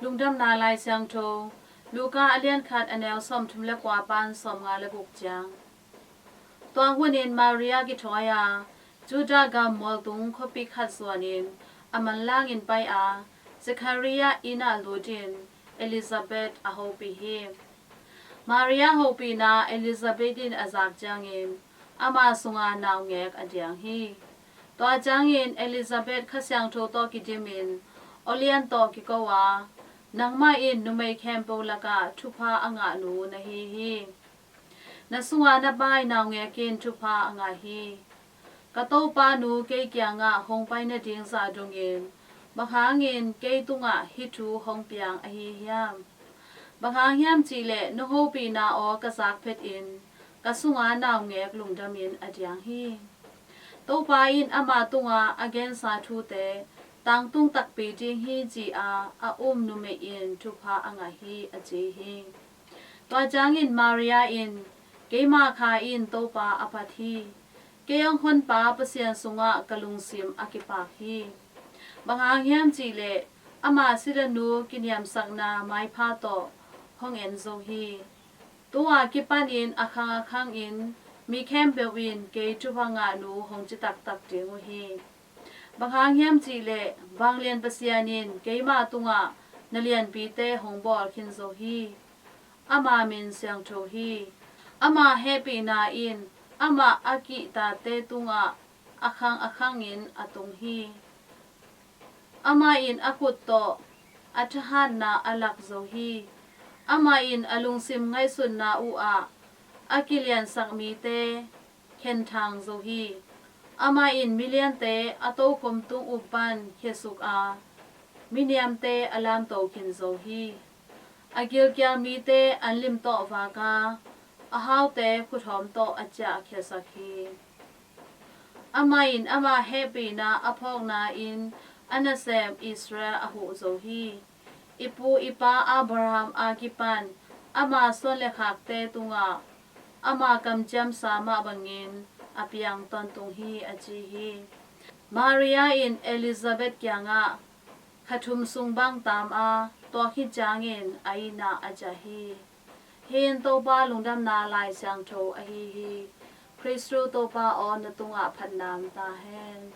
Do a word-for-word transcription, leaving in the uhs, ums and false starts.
Lungdamna Lai Siangtho, Luka a lian khat, a neu sawmthum le kua pan sawmnga le guk ciang. Tua hunin Maria kithawi a, Judah gam mualtung khuapi khat zuanin a manlangin pai a, Zechariah inn ah lutin Elizabeth a hopih hi. Maria hopihna Elizabeth in a zak ciangin ama sunga naungek a diang hi. Tua ciangin Elizabeth Kha Siangtho tawh kidimin, aw lian tawh kiko a, nangmah in numei khempeuh lakah thupha a ngah nu na hi hi. Na sunga na pai naungek in thupha a ngah hi. Ka Topa nu kei kiangah hong pai nading zah dongin, bang hangin kei tungah hih thu hong piang ahi hiam? Bang hang hiam cihleh na hopihna aw ka zak phetin ka sunga naungek lungdamin a diang hi. Topa in ama tunga a gensa thute tangtung takpi ding hi ci-a a um numei in thupha a ngah hi, a ci hi. Tua ciangin Maria in, keima kha in Topa a phat hi. Kei hong honpa Pasian sungah ka lungsim a kipak hi. Bang hang hiam cihleh ama silanu kiniamsakna maipha tawh hong en zo hi. Tu-a kipanin a khang a khangin mi khempeuh in kei thupha ngah nu hong ci taktak ding uh hi. Bang hang hiam cihleh vanglian Pasian in keima tungah na lianpite hong bawl khin zo hi. Ama min siangtho hi. Ama hehpihna in amah a kihtate tungah a khang a khangin a tung hi. Amah in a khut tawh a thahatna a lak zo hi. Amah in a lungsim ngaihsutna uhah a kiliansak mite khenthang zo hi. Amah in miliante a tokhom tung uh pan khiasuk a, miniamte a lamto khin zo hi. A gilkial mite an lim tawh vak a, a haute khuthawm tawh a ciahkhiasak hi. Amah in ama hehpihna a phawkna in a nasem Israel a huh zo hi. I pu i pa Abraham a kipan ama suan le khakte tungah ama kamciamsa mah bangin a piang tawntung hi, a ci hi. Maria in Elizabeth kiangah kha thum sung bang taam a, tua khit ciangin a inn ah a ciah hi. Hih in Topa Lungdamna Lai Siangtho ahi hi. Khristu Topa aw, na tungah phatna om ta hen.